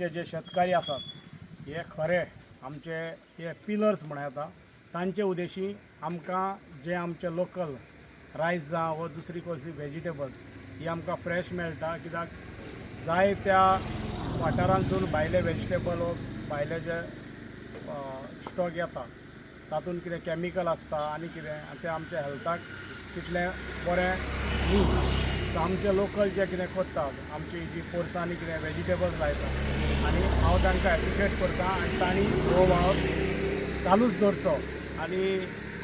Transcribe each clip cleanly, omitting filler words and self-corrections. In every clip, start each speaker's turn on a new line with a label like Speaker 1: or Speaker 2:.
Speaker 1: आमचे जे शेतकारी आसात हे खरे आमचे हे पिलर्स म्हणूं येता. तांचे उद्देशी आमकां जे आमचे लोकल रायस जावं वा दुसरी कसली वेजिटेबल्स ही आमकां फ्रेश मेळटा, कित्याक जाय त्या वाठारांतसून भायले वेजिटेबल वा भायले जे स्टॉक येता तातूंत कितें कॅमिकल आसता आनी कितें, आनी तें आमच्या हेल्थाक तितलें बरें न्ही. सो आमचे लोकल जे कितें करतात, आमची जी पोरसांनी कितें वेजिटेबल्स लायता, आनी हांव तांकां एप्रिशिएट करता आनी तांणी हो वावर चालूच दवरचो. आनी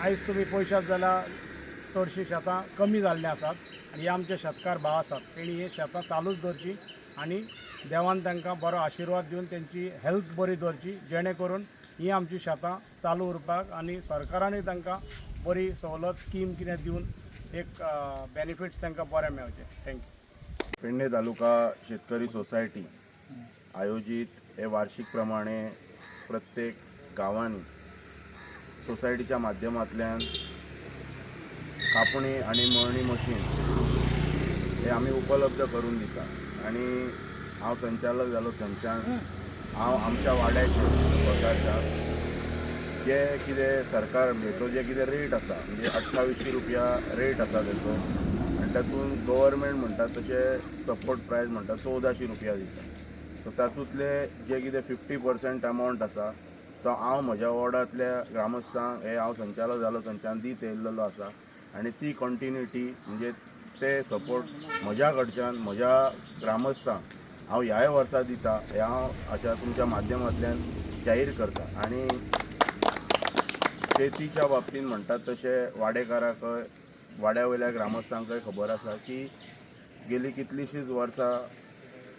Speaker 1: आयज तुमी पळयशात जाल्यार चडशीं शेतां कमी जाल्लीं आसात आनी हे आमचे शेतकार भाव आसात, तेणी ही शेतां चालूच दवरची आनी देवान तांकां बरो आशिर्वाद दिवन तेंची हेल्थ बरी दवरची, जेणे करून ही आमची शेतां चालू उरपाक आनी सरकारानूय तांकां बरी सवलत स्कीम कितें दिवन एक बेनिफिट्स तांकां बरें मेळचे. Thank you.
Speaker 2: Pedne तालुका शेतकरी सोसायटी आयोजीत हे वार्षिक प्रमाणे प्रत्येक गांवांनी सोसायटीच्या माध्यमांतल्यान कापणी आनी मळणी मशीन हे आमी उपलब्ध करून दिता. आनी हांव संचालक जालो थंयच्यान हांव आमच्या वाड्याचेर स्वताच्या जे कितें सरकार हेचो जे कितें रेट आसा, म्हणजे 2800 रुपया रेट आसा तेचो, आनी तातूंत गव्हर्मेंट म्हणटा तशें सपोर्ट प्रायस म्हणटा 1400 रुपया दिता. सो तातूंतले जे कितें 50% अमावंट आसा तो हांव म्हज्या वॉर्डांतल्या ग्रामस्थांक हे हांव संचालक जालो थंयच्यान दीत येयल्लो आसा. आनी ती कंटिन्युटी म्हणजे ते सपोर्ट म्हज्या कडच्यान म्हज्या ग्रामस्थांक हांव ह्याय वर्सा दिता हें हांव अशा तुमच्या माध्यमांतल्यान जाहीर करता. आनी शेतीच्या बाबतींत म्हणटात तशें वाडेकाराकय, वाड्या वयल्या ग्रामस्थांकय खबर आसा की गेली कितलींशींच वर्सां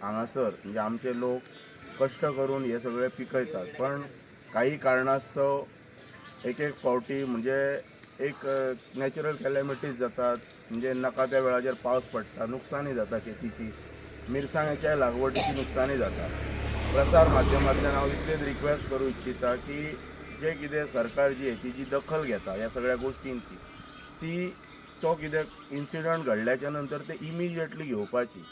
Speaker 2: हांगासर म्हणजे आमचे लोक कश्ट करून हे सगळे पिकयतात, पण काही कारणास्तव एक एक फावटी म्हणजे एक नॅचरल कॅलॅमिटीज जातात, म्हणजे नाका त्या वेळाचेर पावस पडटा, नुकसानी जाता शेतीची, मिरसांगेच्या लागवडीची नुकसानी जाता. प्रसार माध्यमांतल्यान हांव इतलेंच रिक्वेस्ट करूं इच्छिता की जे कितें सरकार जी हेची जी दखल घेता ह्या सगळ्या गोश्टींची, ती तो कितें इन्सिडंट घडल्याच्या नंतर ते इमिजिएटली घेवपाची,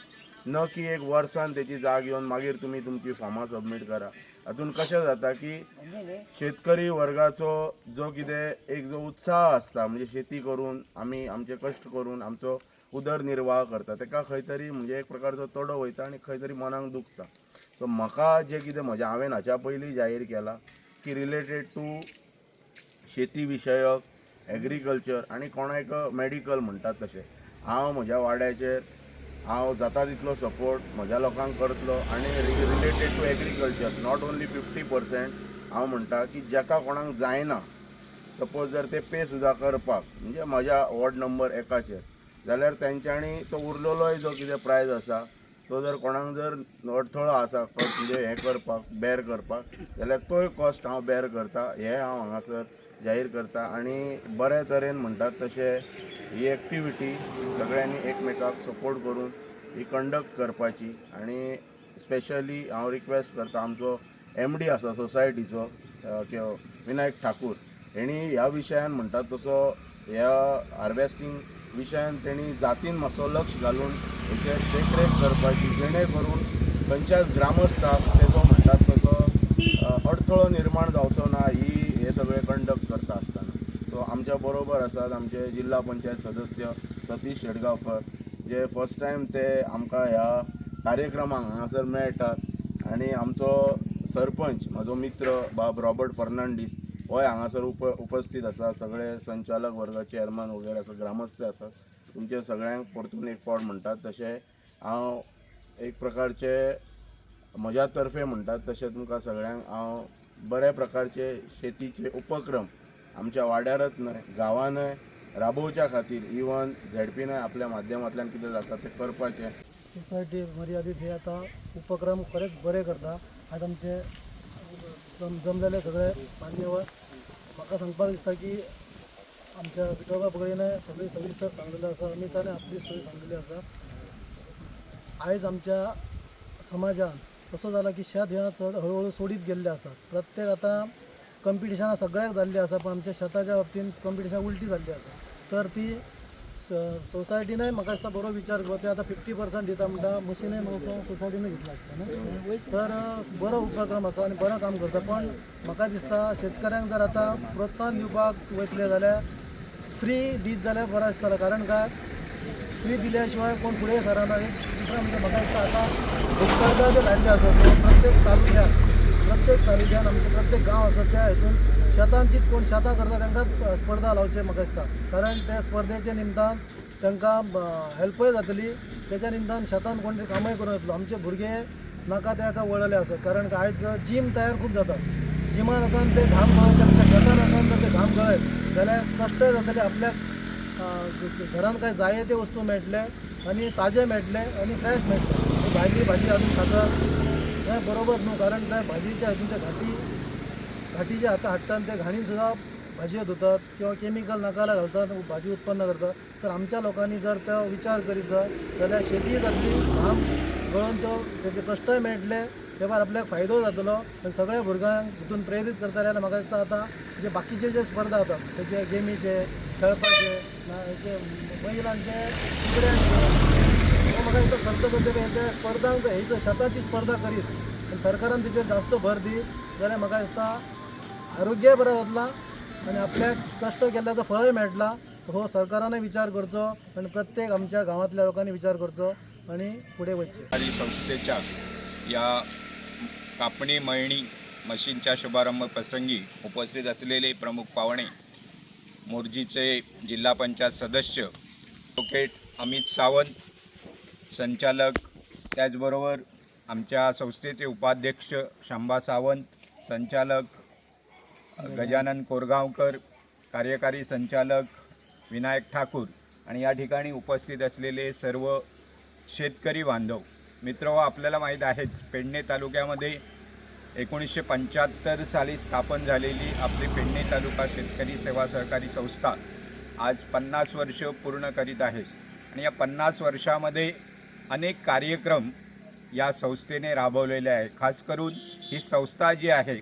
Speaker 2: न की एक वर्सान तेची जाग येवन मागीर तुमी तुमची फॉर्मां सबमीट करा. हातून कशें जाता की शेतकरी वर्गाचो जो कितें एक जो उत्साह आसता, म्हणजे शेती करून आमी आमचे कश्ट करून आमचो उदरनिर्वाह करता, तेका खंय तरी म्हणजे एक प्रकारचो तोडो वयता आनी खंय तरी मनाक दुखता. सो म्हाका जें कितें म्हजें हांवें हाच्या पयलीं जाहीर केलां की रिलेटेड टू शेती विशयक एग्रीकल्चर आनी कोणाक मॅडिकल म्हणटात तशें हांव म्हज्या वाड्याचेर हांव जाता तितलो सपोर्ट म्हज्या लोकांक करतलो. आनी related to agriculture not only 50%, हांव म्हणटा की जाका कोणाक जायना, सपोज जर ते पे सुद्दां करपाक म्हणजे म्हज्या वॉर्ड नंबर एकाचेर जाल्यार तेंच्यांनी तो उरलेलोय जो कितें प्रायज आसा तो जर कोणाक जर अडथळो आसा म्हणजे हें करपाक, बेर करपाक, जाल्यार तोय कॉस्ट हांव बेर करता हें हांव हांगासर जाहीर करता. आनी बरे तरेन म्हणटात तशें ही एक्टिविटी सगळ्यांनी एकमेकाक सपोर्ट करून ही कंडक्ट करपाची. आनी स्पेशली हांव रिक्वेस्ट करता, आमचो एमडी आसा सोसायटीचो विनायक ठाकूर, हेणी ह्या विशयान म्हणटात तसो ह्या हार्वेस्टींग विशयान तेणी जातीन मातसो लक्ष घालून हेचेर देखरेख करपाची, जेणे करून खंयच्याच ग्रामस्थाक तेजो म्हणटात तसो अडथळो निर्माण जावचो ना ही हे सगळे कंडक्ट करता आसतना. सो आमच्या बरोबर आसात आमचे जिल्हा पंचायत सदस्य सतीश शेटगांवकर, जे फर्स्ट टायम ते आमकां ह्या कार्यक्रमाक हांगासर मेळटात. आनी आमचो सरपंच म्हजो मित्र बाब रॉबर्ट फर्नांडीस होय हांगासर उपस्थित आसा. सगळे संचालक वर्ग, चेअरमन वगैरे आसा, ग्रामस्थ आसात. तुमचे सगळ्यांक परतून एक फावट म्हणटात तशें हांव एक प्रकारचे म्हज्या तर्फे म्हणटात तशें तुमकां सगळ्यांक हांव बऱ्या प्रकारचे शेतीचे उपक्रम आमच्या वाड्यारच न्हय, गांवानय राबोवच्या खातीर इवन झेडपीनय आपल्या माध्यमांतल्यान कितें जाता तें करपाचें.
Speaker 3: सोसायटी मर्यादीत हे आतां उपक्रम खरेंच बरे करता. आयज आमचे जमलेले सगळे मान्यवर, म्हाका सांगपाक दिसता की आमच्या विठोबा बगळीने सगळी सविस्तर सांगलेलें आसा, अमिताने आपली स्टोरी सांगलेली आसा. आयज आमच्या समाजान असो जाला की शेत हें चड हळुहळू सोडीत गेल्लें आसा. प्रत्येक आतां कंपिटिशनां सगळ्याक जाल्लीं आसा, पण आमच्या शेताच्या बाबतींत कंपिटिशन उलटी जाल्ली आसा. तर ती सोसायटीनय म्हाका दिसता बरो विचार करता. ते आतां 50% दिता म्हणटा, मशिनय म्हाका सोसायटीनय घेतला आसता न्हू. तर बरो उपक्रम आसा आनी बरो काम करता. पण म्हाका दिसता शेतकऱ्यांक जर आतां प्रोत्साहन दिवपाक वयतले जाल्यार फ्री दीत जाल्यार बरो आसतलो. कारण काय, फ्री दिल्या शिवाय कोण फुडें सरना. एक दुसरें म्हणजे म्हाका दिसता आतां स्पर्धा ज्यो लायिल्ल्यो आसा त्यो प्रत्येक तालुक्यान आमचे प्रत्येक गांव आसा त्या हितून शेतांची कोण शेतां करता तांकां स्पर्धा लावचे म्हाका दिसता. कारण त्या स्पर्धेच्या निमतान तांकां हेल्पय जातली, तेच्या निमतान शेतान कोण तरी कामय करून येतलो. आमचे भुरगे नाका तेका वळले आसत. कारण आयज जीम तयार खूब जाता, जिमान वचून ते घाम गळयत, आमच्या शेतान वचून जर ते घाम गळयत जाल्यार कश्टय जातले आपल्याक. घरान काय जाय ते वस्तू मेळटले आनी ताजे मेळटले आनी फ्रेश मेळटले. भायली भाजी हाडून खाता हें बरोबर न्हू. कारण त्या भाजयेच्या हितून ते घाटी जे आतां हाडटा ते घाणीन सुद्दां भाजयो धुतात किंवा केमिकल नाकाला घालतात, भाजी उत्पन्न करतात. तर आमच्या लोकांनी जर तो विचार करीत जाय जाल्यार शेती जातली, घाम गळोवन तो तेजे कश्टय मेळटले, ते भायर आपल्याक फायदो जातलो. आनी सगळ्या भुरग्यांक हितून प्रेरीत करतले जाल्यार म्हाका दिसता आतां जे बाकीचे जे स्पर्धा जातात तेचे गेमीचे, खेळपाचे ना, हेचे महिलांचे, फुगड्यांचे, हो म्हाका दिसता खर्च करचे ते स्पर्धांक ही जर शेताची स्पर्धा करीत आनी सरकारान तिचेर जास्त भर दीत जाल्यार म्हाका दिसता आरोग्यय बरें जातलां आनी आपल्याक कश्ट केल्ल्याचो फळय मेळटला. हो सरकारानय विचार करचो आनी प्रत्येक आमच्या गांवांतल्या लोकांनी विचार करचो आनी फुडें वचचें.
Speaker 4: सहकारी संस्थेच्या या कापणी मळणी मशीनच्या शुभारंभ प्रसंगी उपस्थित असलेले प्रमुख पाहुणे, मोरजीचे जिल्हा पंचायत सदस्य ॲडव्होकेट अमित सावंत, संचालक, त्याचबरोबर आमच्या संस्थेचे उपाध्यक्ष शांबा सावंत, संचालक गजानन कोरगावकर, कार्यकारी संचालक विनायक ठाकूर आणि या ठिकाणी उपस्थित असलेले सर्व शेतकरी बांधव, मित्र हो, आपल्याला माहीत आहेच, पेडणे तालुक्यामध्ये 1975 साली स्थापन झालेली आपली पेडणे तालुका शेतकरी सेवा सहकारी संस्था आज 50 वर्ष पूर्ण करीत आहे. आणि या 50 वर्षामध्ये अनेक कार्यक्रम या संस्थेने राबवलेले आहे. खास करून ही संस्था जी आहे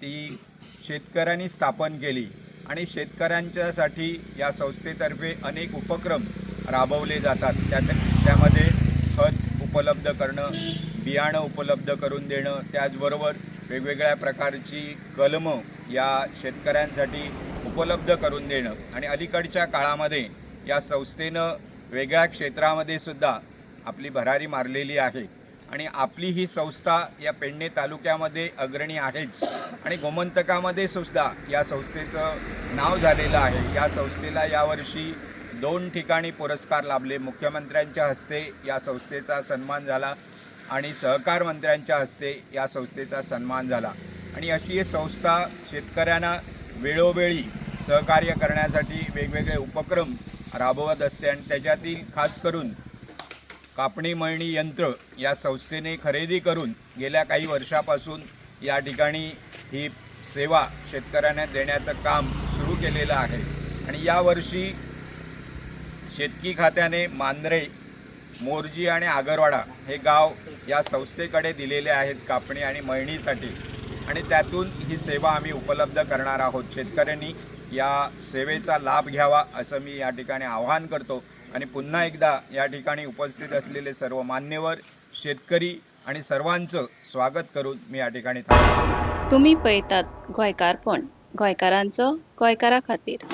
Speaker 4: ती शेतकऱ्यांनी स्थापन केली आणि शेतकऱ्यांच्यासाठी या संस्थेतर्फे अनेक उपक्रम राबवले जातात. त्यामध्ये खत उपलब्ध करणं, बियाणं उपलब्ध करून देणं, त्याचबरोबर वेगवेगळ्या प्रकारची कलमं या शेतकऱ्यांसाठी उपलब्ध करून देणं आणि अलीकडच्या काळामध्ये या संस्थेनं वेगळ्या क्षेत्रामध्ये सुद्धा आपली भरारी मारलेली आहे. आणि आपली ही संस्था या पेडणे तालुक्यामध्ये अग्रणी आहेच आणि गोमंतकामध्ये सुद्धा या संस्थेचं नाव झालेलं आहे. या संस्थेला यावर्षी दोन ठिकाणी पुरस्कार लाभले. मुख्यमंत्र्यांच्या हस्ते या संस्थेचा सन्मान झाला आणि सहकार मंत्र्यांच्या हस्ते या संस्थेचा सन्मान झाला. आणि अशी ही संस्था शेतकऱ्यांना वेळोवेळी सहकार्य करण्यासाठी वेगवेगळे उपक्रम राबवत असते. आणि त्याच्यातील खास करून कापणी मळणी यंत्र या संस्थेने खरेदी करून गेल्या काही वर्षापासून या ठिकाणी ही सेवा शेतकऱ्यांना देण्याचं काम सुरू केलेलं आहे. आणि यावर्षी शेतकी खात्याने मांद्रे, मोरजी आणि आगरवाडा हे गाव या संस्थेकडे दिलेले आहेत कापणी आणि मळणीसाठी आणि त्यातून ही सेवा आम्ही उपलब्ध करणार आहोत. शेतकऱ्यांनी या सेवेचा लाभ घ्यावा असं मी या ठिकाणी आवाहन करतो. आणि पुन्हा एकदा या ठिकाणी उपस्थित असलेले सर्व मान्यवर, शेतकरी आणि सर्वांचं स्वागत करून मी या ठिकाणी थांबतो.
Speaker 5: तुम्ही पळयतात गोंयकारपण, गोंयकारांचो गोंयकारा खातीर.